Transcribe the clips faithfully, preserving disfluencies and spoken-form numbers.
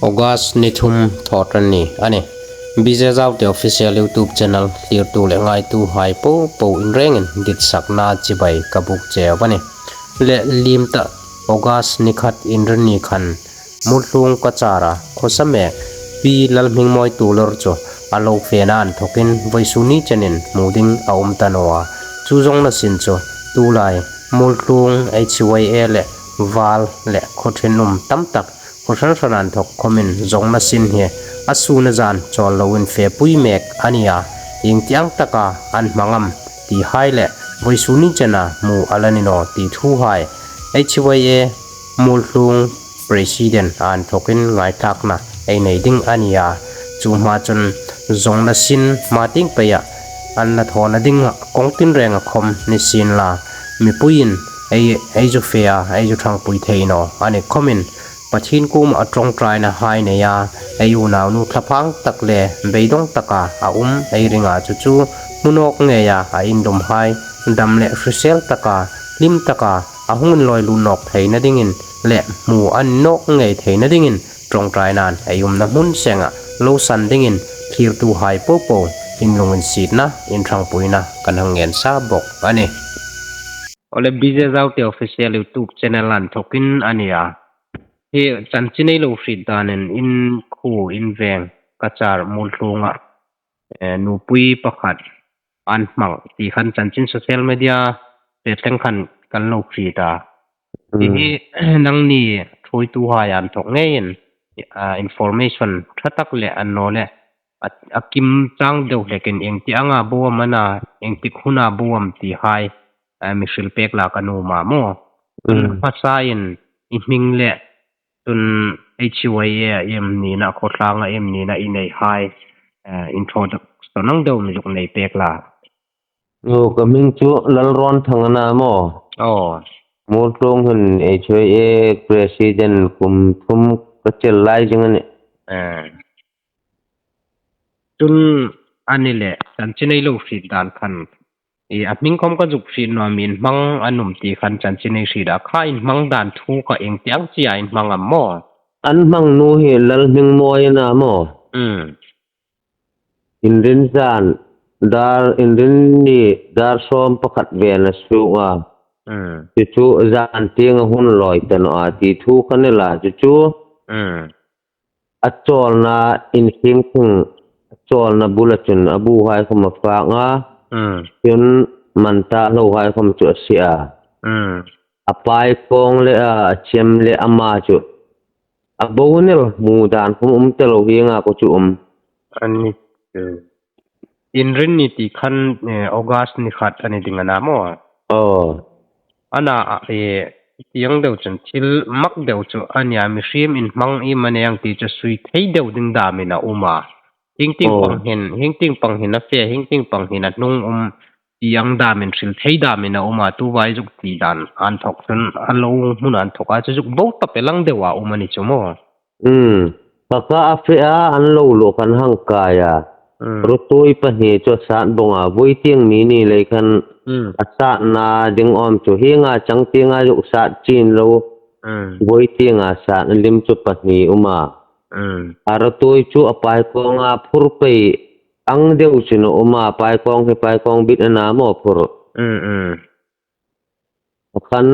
August ni thum, Thawṭanni a nih. B J Zaute Official YouTube channel thlirtu le ngaituhai popo in rengin ditsakna chibai ka buk cheu a nih. Le liem ta, August ni khat Inrinni khan Muolthlung Kachara khawsa mek Pi Lalhmingmawi Tuolor chu a lo fena inthawkin vawisuni chenin hmu ding a um ta naw a. Chu zawngna sin chu tulai Muolthlung H Y A le Val le khaw ṭhenum tam tak khaw hran hrana inthawk khawmin zawngna sin hi a sun a zan chawl loin fepui mek a ni a, ieng tiang taka an hmang am tihai le vawisuni chena hmu a la ni naw ti thuhai H Y A Muolthlung President a inthawkin ngaithlakna ei nei ding a ni a. Chu hma chun zawngna sin hma tieng peia an la thawna dinga kawng tinrenga khawm ni sienla, mipuiin ei, ei zu fe a, ei zu ṭhangpui thei naw a ni khawmin Pathien kuoma a ṭawngṭainahai neia ei unaunu thlaphang tak le beidawng taka a um ei ringa chu chu hmu nawk ngeia a indumhai dam le hrisel taka, hlim taka a hung inlawi lut nawk theina dingin le hmu a ni nawk ngei theina dingin ṭawngṭainain ei umna hmun senga lo san dingin thlirtuhai popo in lunginsietna, in ṭhangpuina kan hang ngen sa bawk a nih. Awle, B J Zaute Official YouTube channel a inthawkin a ni a. Hi chanchin ei lo hriet danin in khuo in veng Kachar Muolthlunga, eh, nupui pakhat an hmang ti khan chanchin social media fe thleng khan kan lo hriet a. Hi hi nangni ṭhuoituhai a inthawk ngeiin, ah, information ṭha tak le a naw le a, a kim chang deu hlekin ieng tianga bo am a na, ieng tik huna bo am tihai, eh, mi hril pek la ka nuom a maw. Chun hmasain i hming le chun H Y A a em nina, khawtlanga em nina i neihai, eh, introduction ang deu mi zuk nei pek la. Aw, ka hming chu Lalrawnthang a na maw. Aw. Muolthlung hin H Y A President kum thum ka chel lai zing a nih. Eh. Chun a ni le, chanchin ei lo hriet dan khan, i, a hming khawm ka zuk hriet naw a, mi in hmang an um ti khan chanchin ei hriet a, kha in hmang dan thu kha ieng tiang chea in hmang am maw? An hmang nu hi Lalhmingmawi a na maw. Mm. Inrinni zan, dar, Inrinni dar sawm pakhat vel a suok a. Mm. Chu chu zan tienga hun lawi ta naw a ti thu kha ni la chu chu. Mm. A chawlna in hring thing, a chawlna bula chun a buhai khawm a fak a. Mm. Chun man ta lohai khawm chu a sie a. Mm. A paikawng le a, a chem le ama chu a bo nel hmu dan khawm um ta lo hienga kha chu um. A ni chu. Inrinni ti khan, eh, August ni khat a ni ding a na maw? Aw. A na, eh, tieng deu chun thil mak deu chu a nia, mihriem in hmang i ma neng ti chu sui thei deu ding damin a um a. Hieng tieng pang hin, hieng tieng pang hin a fe, hieng tieng pang hin a hnung um ti ang damin hril thei damin a um a, tu vai zuk ti dan a inthawk chun a lo hmun a inthawka chu zuk bo ta pei lang deu a um a ni chu maw? Mm. Kha kha a fe a, an lo lo kan hang kai a. Mm. Ruotui pahni chu a sat bawk a, voi tieng mi ni lei khan a satna ding awm chu hienga chang tienga zuk sat chin lo. Mm. Voi tienga sat lim chu pahni um a. Mm. A ruotui chu a paikawnga phur pei ang deu chu a um a, paikawng hi paikawng bit a na maw phur. Mm, mm. Khan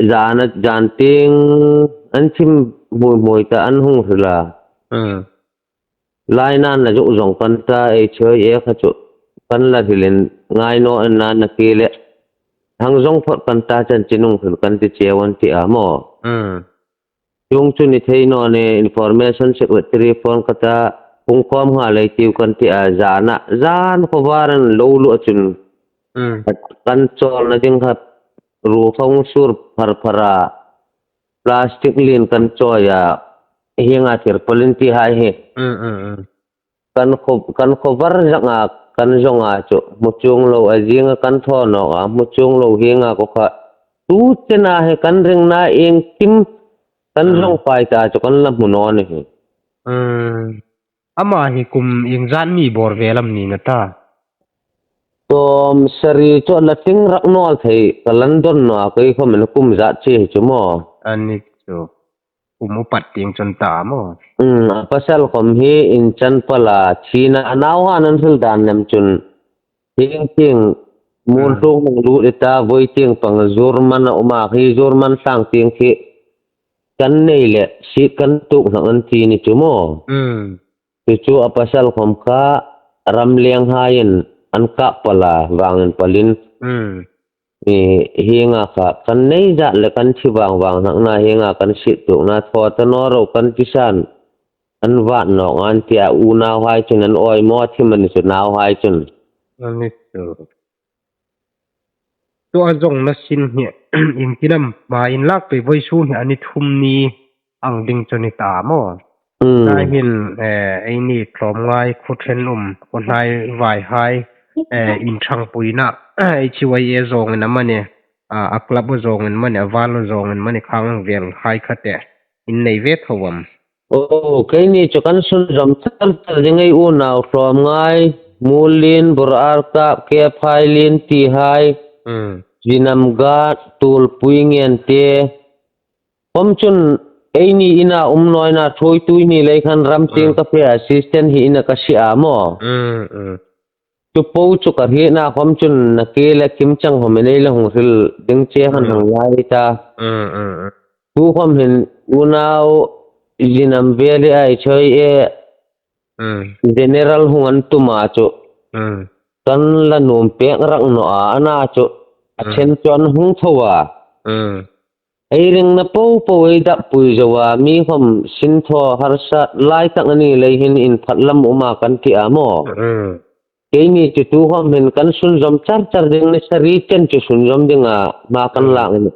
zan a, zan tieng an chim hmuihmui ta an hung hril a. Mm. Lai nan la zuk zawng kan ta, H Y A kha chu kan la hrilin ngai naw an na na ki le. Hang zawng phawt kan ta chanchin hung hril kan ti cheu an ti a maw. Mm. Chuong chu ni thei naw ni, Information Secretary phone ka ta, hung khawm nghal ei tiu kan ti a, zana, zan khawvar an lo luah chun. Mm. Kan chawlna ding kha, ruo kha hung sur phar phar a, plastic lien kan chawi a, hienga tirpalin ti hai hi. Mm, mm, mm. Kan khaw, kan khawvar zanga, kan zawnga chu, hmu chuong lo a zinga kan thaw nawk a, hmu chuong lo hienga kha kha. Tu chena hi kan ringna iengkim kan zawng pai ta chu kan la hmu naw ni hi. Hmm. Ama hi kum iengzat mi bawr vel am ni na ta? Kum sari chu la ting rak naw thei, ka la dawn naw a, kei khawmin kum zat che hi chu maw. A ni chu. kum upat tieng chun ta maw. Hmm, a pasal khom hi inchan pala, thina a nauhai an hril dan nem chun. Hieng tieng, mual Hmm. tlung hung lut i ta, voi tieng pang zur man a um a, hi zur man tlang tieng khi kan nei le, si kan tuok hlak an ti ni chu maw. Hmm. Chu chu a pasal khom kha ram leng haiin an kap pala, vangin palin. Hmm. Hi, hienga kha kan nei zat le kan thi vang vang hlakna hienga kan si tuokna thaw ta naw ro kan ti san. An vat nawk an tia unauhai chun an awi maw a thi mani chu nauhai chun. An ni chu. Chu a zawngna sin hi, iengtin am hma inlak pei vawisun hi a ni thum ni ang ding chu ni ta maw. Hmm. Tua hin, eh, eini tlawmngai khaw ṭhen um, khaw hnai vai hai, eh, inṭhangpuina, H Y A zawngin amanih, a, a club zawngin amanih, a val zawngin amanih, khang ang vel hai kha te in nei ve tho am. Oh, keini chu kan sunzawm char char ding ei unau tlawmngai, Mullin, Bur Arkap, Kephai Lien ti hai, Hmm. Zinam Gat, Tulpui Ngen te. Khom chun eini ina um nawna thuoitu ni lei khan ram tieng Hmm. ka fe assistant hi ina ka si a maw. Hmm, hmm. Chu po chu ka hrietna khom chun na ke le kim chang khom ei la hung hril ding che khan Hmm. hang ngai ta. Hmm, hmm, hmm. Tu khom hin unau Zinam Valley ai choi e Hmm. general hung an tum a chu. Hmm. Kan la nuom pek rak naw a, ana chu a Hmm. ṭhen chu an hung tho a. Hmm. Ei ringna po po ei dap pui zo a, mi khom sin thaw harsa lai tak a ni lei hin inphat lam um a kan ti a maw. Hmm. Keini chu tu khom hin kan sunzawm char char ding ni sari chen chu sunzawm ding a, hma kan Hmm. lak ni.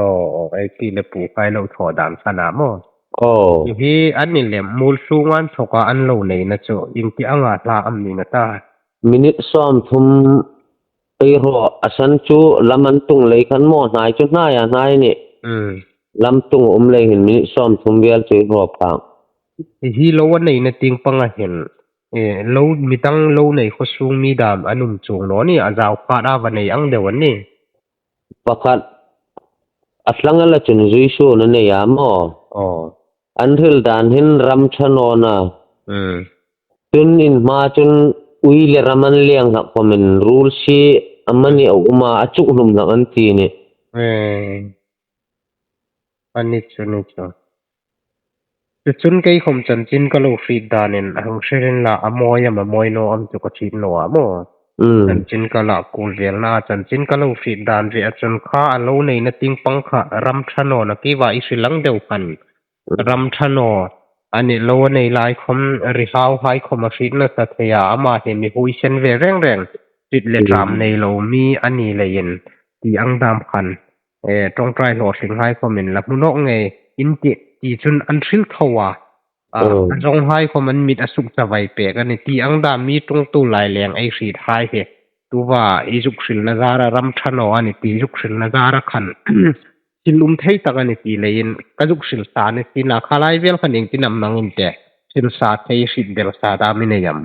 Oh, oh, ei ti le pu khai lo thaw dan sana maw. Oh. Hi an ni lem mul sungan thoka an lo neina chu, iengtin anga hla am ni na ta. Minute sawmthum ei ro a san chu lam an tung lei khan maw hnai chu hnai a hnai ni. Hmm. Lam tung um lei hin minute sawmthum vel chu ei ro phak. Hi lo a neina tieng panga hin, eh, lo midang lo nei khaw sung mi dam an um chuong naw ni a zau khat a va nei ang deu an ni. Pakhat a tlang a la chun zui suo na nei a maw. Oh. An hril dan hin ram ṭha nawna. Hmm. Chun in hma chun ui le ram an leng hlak khom in rul si amani a um a, a chuk hlum hlak an ti ni. Eh. A ni chu, ni chu. Chu chun kei khom chanchin ka lo hriet danin a hung hrilin la a mawi am a mawi naw am chu ka hriet naw a maw. Mm. Chanchin ka la kul velna chanchin ka lo hriet dan ve a chun kha a lo neina tieng pang kha ram ṭha nawna kei va i hril ang deu khan. Ram ṭha naw a ni lo a nei lai khom rihau hai khom a hriet nasa thei a, ama hi mi huoisen ve reng reng. Hriet le Mm. ṭam nei lo mi a ni leiin ti ang dam khan. Eh, ṭawngṭai hlawtling hai khomin la hmu nawk ngei in ti, ti chun an hril tho a. A, Oh. a zawng hai khom an mit a suk chavai pek a ni ti ang dam mi ṭawngṭai lai leng ei hriet hai hi. Tuva i zuk hrilna zara ram ṭha naw a ni ti zuk hrilna zara khan. Thil um thei tak a ni ti leiin ka zuk hril sa ni ti na kha lai vel khan iengtin am nangin te. Hril sa thei hriet bel sa dam i nei am.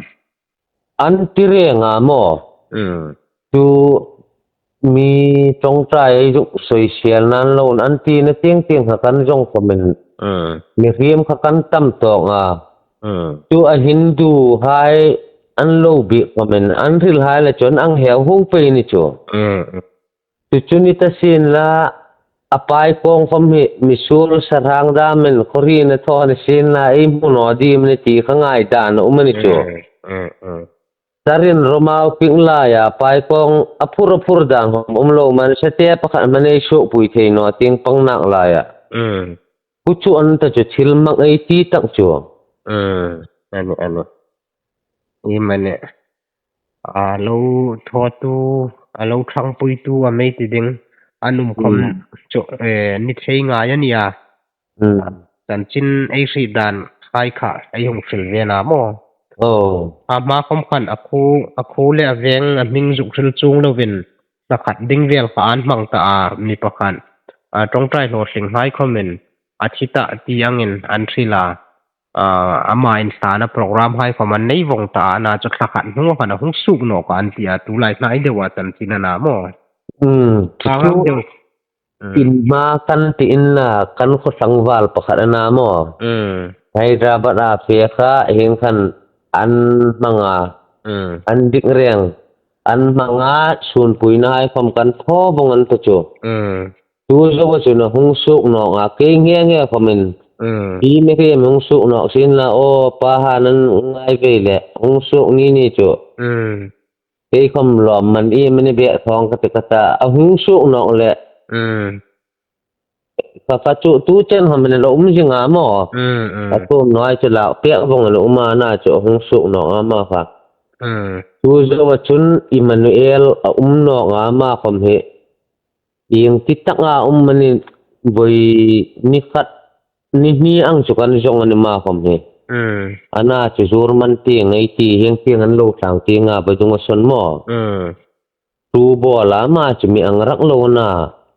An ti reng a maw. Mm. Chu mi ṭawngṭai ei zuk soisial nan lo an ti na tieng tieng kha kan zawng khomin. Mm. Mihriem kha kan tam tawk a. Mm. Chu a Hindu hai an lo bik khomin an hril hai la chun ang heu ho pei ni chu. Mm. Chu chu ni ta sien la, a pai kawng khom hi, misuol sarhang damin, khawhri na thaw ni sien la, ei hmu naw ding ni ti kha ngai dan a um a ni chu. Mm, mm, mm. Sarin romau ping laia, pai kawng a phur a phur dan khom um lo man, sate pakhat man ei suok pui thei naw tieng pang nak laia. Mm. Chu chu an ta chu thil mak ei ti tak chu. Mm, a ni, a ni. I mani. A lo thawtu, a lo ṭhangpuitu a mei ti ding. An um khom Mm. chu, eh, ni thei ngai a nia. Mm. Chanchin ei hriet dan hai kha ei hung hril ve na maw. Oh. A hma khom khan a khu, a khu le a veng a hming zuk hril chuong lovin, hla khat ding vel kha an hmang ta a, mi pakhat. A ṭawngṭai hlawtling hai khomin, a thi ta ti angin an hril a. A, ama inhlana program hai khom an nei vong ta a, na chu thla khat hnunga khan a hung suok nawk a an ti a, tu lai hnai deu a chanchin a na maw. Mm, Thla chu ngang deu. Mm. In hma kan ti in la, kan khawsang val pakhat a na maw. Mm. Hyderabad-a fe kha, hieng khan an hmang a. Mm. An dik reng. An hmang a, sunpuina hai khom kan thaw vawng an ta chu. Mm. Tu zo a chun a hung suok nawk a, kei nge nge khomin. Mm. Hi mi kei hung suok nawk sin la, aw, pa ha nan ngai ve le, hung suok ni ni chu. Mm. Kei khom lawm man i mani be thawng ka ti ka ta, a hung suok nawk le. Mm. Ka fa chu tu chen khomin lo um zing a maw. Mm, mm. A tum noi chu la, pek vawng lo um a na chu a hung suok nawk a ma fa. Mm. Tu zo a chun Emmanuel a um nawk a ma khom hi. Ieng ti tak a um mani voi ni khat ni hni ang chu kan zong a ni ma khom hi. Mm. A na chu zur man ti ngai ti hieng ti ngan lo tlang ti nga ba dung a son maw. Mm. Tu bawl a ma chu mi ang rak lo na.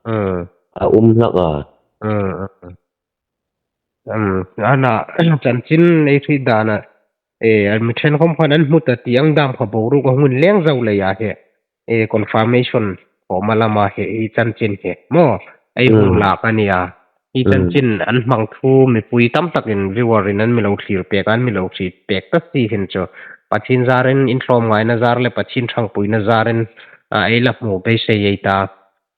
Mm. A um hlak a. Mm, mm. Um, a na, chanchin ei hriet dan a, e, a mi ṭhen khom khan an hmu ta ti ang dam kha boruok a hung inleng zo lei a hi. E, confirmation khom a lam a hi, hi chanchin hi. Maw, ei hung Mm. lak a ni a. Hi Mm. chanchin an hmang thu mipui tam takin viewer-in an mi lo thlir pek, an mi lo hriet pek ta si hin chu. Pathien zarin, intlawmngaina zar le Pathien ṭhangpuina zarin, a, ei la hmu beisei ei ta.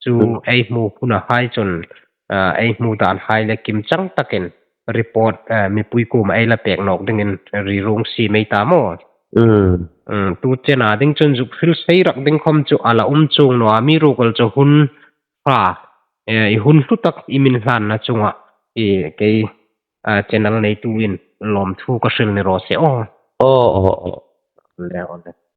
Chu Mm. ei hmu huna hai chun, a, ei hmu dan hai le kimchang takin report, a, mipui kuoma ei la pek nawk dingin ri rung si mei ta maw. Mm. Mm, tu chena ding chun zuk hril sei rak ding khom chu a la um chuong naw a, amiruokchu hun fa, e, i hun hlu tak i min hlanna chunga, e, kei, a, channel neituin lawmthu ka hril ni raw se aw. Aw, aw, aw. Le, aw, le.